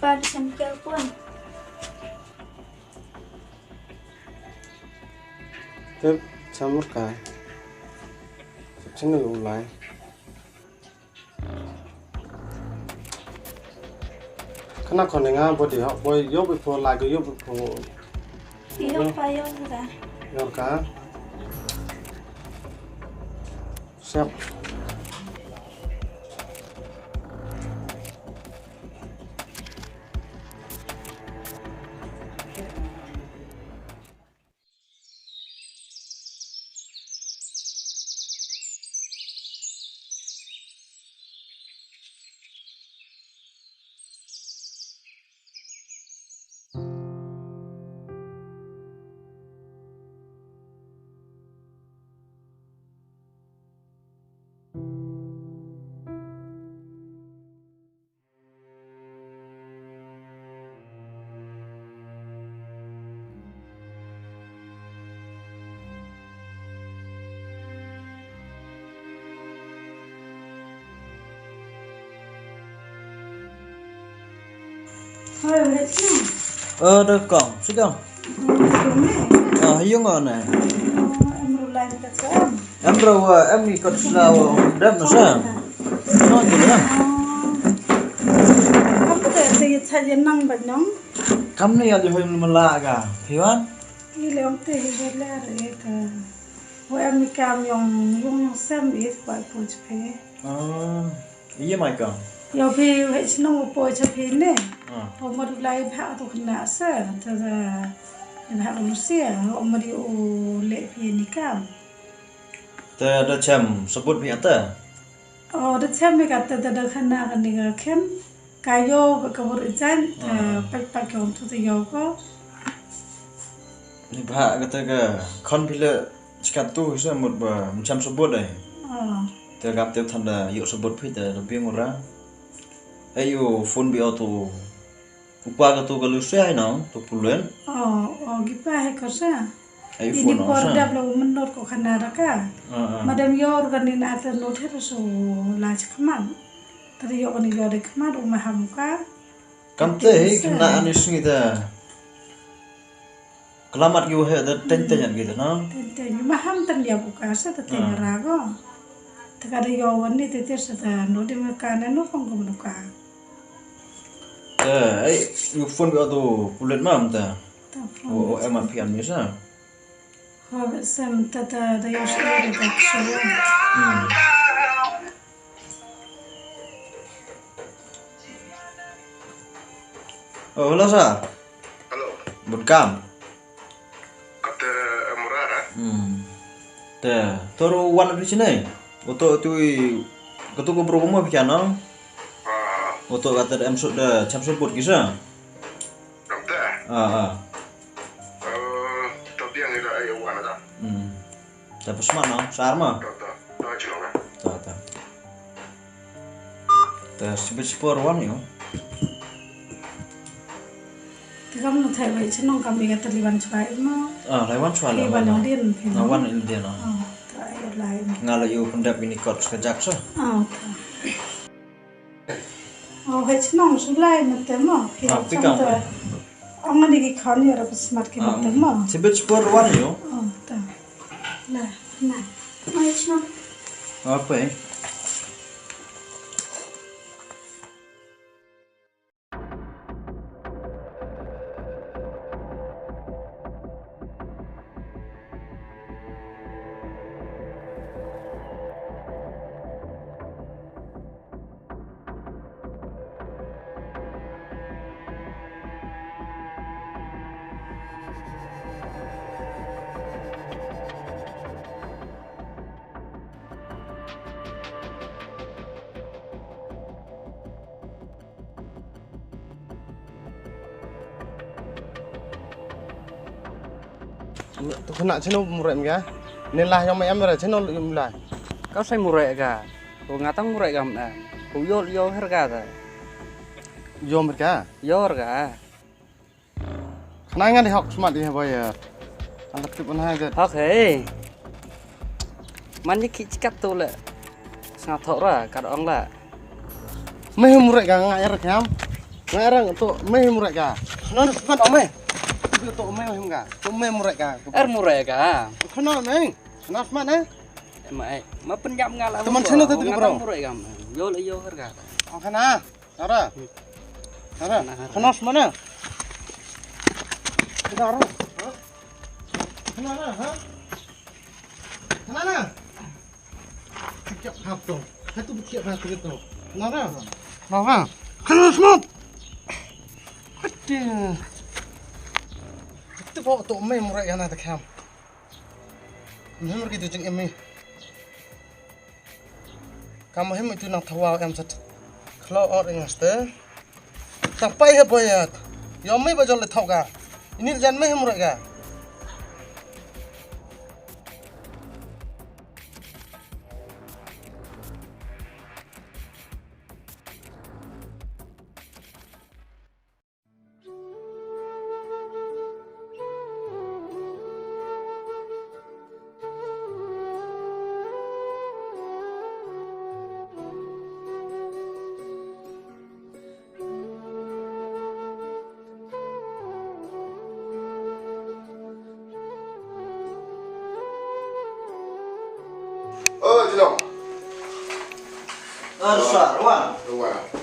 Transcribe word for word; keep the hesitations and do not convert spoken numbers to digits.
Ba da shem kel pun. Tep chamur ka. Tep channel u lai. Kana kone nga body hok boy yo before lagi yo before. Yo pa yo da. Yo ka. Siap. Hoi, wei sna. Ơ, da kong, si kong. Hoi, sna. Ơ, ha yung ơ ne. Em ru lai ka sna. Em ru, ơ, em ni kot sla, ơ, dep na sa. Sa tu la. Kam te te ye cha ye nang ba nong. Kam ne ya di hoi mala ka. Phi wan? Ile ong te hi le re ka. Wa em ni kam yong yong yong sem i pa pu che phi. Ah, iya mai ka. Yo phi hei chnong u po che phi ne. Ah. Po ma du lai bha tu khna se ta da bha u se o ma di u le phi ni kam. Te da chem sabut phi ata. O da chem mi ka te da da khna ka ni ka khem. Ka yo ba ka bur ijan ta pat pat ka ong tu ta yo ko. Ni ba ka ta ka khon phi le chkat tu sa mut ba mcham sabut ai. Ta gap te than da yo sabut phi ta da biang ura. Ai yo phone bi o tu. Upa ka tu ka lu se ai nong tu pulen. O o gi pa he ka sa. Ai phone o sa. Ini por dap lo menot ko khana da ka. Madam yo organin ata not he so la chkman. Tadi yo kani yo de khmat u maham ka. Kam te hi khna ani sngi da. Klamat yu he da ten ten yan gida na. Ten ten yu maham tan ya u ka sa ta ten ra go. Ta ka da yo wani te te sa ta no de me ka ne no kong ko no ka. Te ai yu phone bi adu pulet mam ta. Ta phone. O em apian mi sa. Hoi, sem ta ta da yo shkor da kshawa. Hmm. Oh, hello sir. Hello. Bun kam. Kata murara. Hmm. Te, toro wan ri sini. Oto tu i katu ko bro mo piano. Ah. Oto kata em sut da cham sut bot kisa. Doktor. Ah, ah. Eh, tapi yang ila ayo wan ada. Hmm. Tapi semat no, sar ma. Doktor. Doktor. Ta ta. Ta sibit sipor wan yo. Te kam no thai wei chnong kam ega tali wan chwa imo. Ah, lai wan chwa la. Wan din. Na wan din. Ah, ta ayo lai. Nga la yo pendap ini kot sekejak sa. Ah, ta. Oh, hei chnong sulai mete mo. Phi ah, phi kam. Ong ani ki khon yo ra smat ki mete mo. Sibit spor wan yo. Oh, ta. La, na. Hei chnong. Apa eh? Tu khana chino murem ga. Ne la yom em ra chino yom la. Ka sai murem ga. Ko ngatang murem ga em. Ko yo yo her ga da. Yom ga. Yor ga. Khana nga di hok smat di boy. Ang tip un ha ga. Hok he. Man ni ki chikat tu le. Snga thok ra kat ong la. Me murem ga nga er kam. Nga rang to me murek ka. Khana smat me. To me him ka. To me murek ka. Er murek ka. Khana me. Khana smat ne. Ma ai. Ma pynjam nga la. Teman sino te bro. Murek ka. Yo le yo her ka. Khana. Nara. Nara. Khana smat ne. Nara. Nara ha. Nara. Kiap hap to. Hatu kiap hap to. Nara. Nara. Khana smat. Hati. Hati bo to me murek yana ta kham. Me murek ki tu jing emi. Kam him itu nang thawa em sat. Khlo or ing aste. Tang pai he boyat. Yo me ba jol le thok ga. Ini jan me him rek ga. Oh, Jilong. Ar sar wan. Wan.